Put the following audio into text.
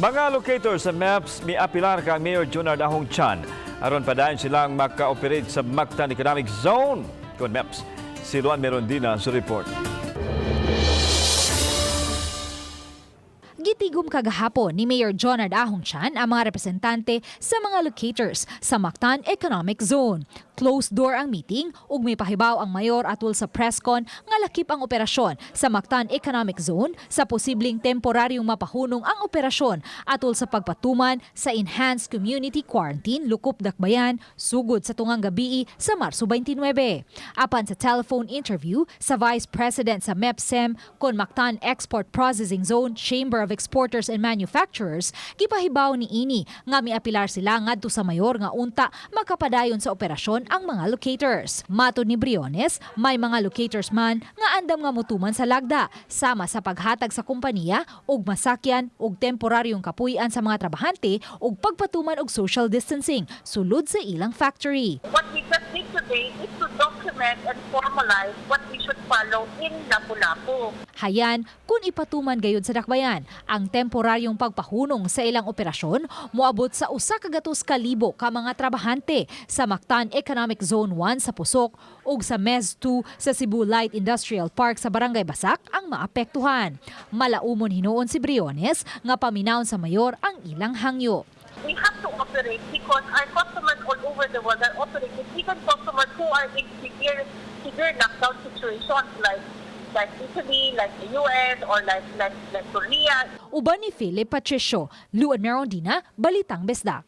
Mga locators sa MEPS miapilar kang Mayor Junard Ahong Chan aron padayon silang maka-operate sa Mactan Economic Zone. Kon MEPS, si Luan Merondina sa report. Gitigom kagahapon ni Mayor Jonard Ahong Chan ang mga representante sa mga locators sa Mactan Economic Zone. Closed door ang meeting ug may pahibaw ang mayor atul sa presscon nga lakip ang operasyon sa Mactan Economic Zone sa posibleng temporaryong mapahunong ang operasyon atol sa pagpatuman sa Enhanced Community Quarantine lukop Dakbayan sugod sa tungang gabii sa Marso 29. Apan sa telephone interview sa Vice President sa MEPSEM kon Mactan Export Processing Zone Chamber of Exporters and Manufacturers, gipahibaw ni ini nga miapilar sila ngadto sa mayor nga unta makapadayon sa operasyon ang mga locators. Matod ni Briones, may mga locators man nga andam nga mutuman sa lagda sama sa paghatag sa kompanya og masakyan og temporaryong kapuy-an sa mga trabahante ug pagpatuman og social distancing sulod sa ilang factory. What we just did today is to document and formalize what we should follow in Lapu-Lapu. Hayan, kung ipatuman gayud sa dakbayan, ang temporaryong pagpahunong sa ilang operasyon moabot sa 100,000 ka mga trabahante sa Mactan Economic Zone 1 sa Pusok ug sa MEZ 2 sa Cebu Light Industrial Park sa Barangay Basak ang maapektuhan. Malaumon hinuon si Briones nga paminawon sa mayor ang ilang hangyo. We have to operate because our customers all over the world are operating, even customers who are in severe, severe lockdown situations like Italy, like the US, or like Korea. Uban ni Philip Patricio, Luan Merondina, Balitang Bisdak.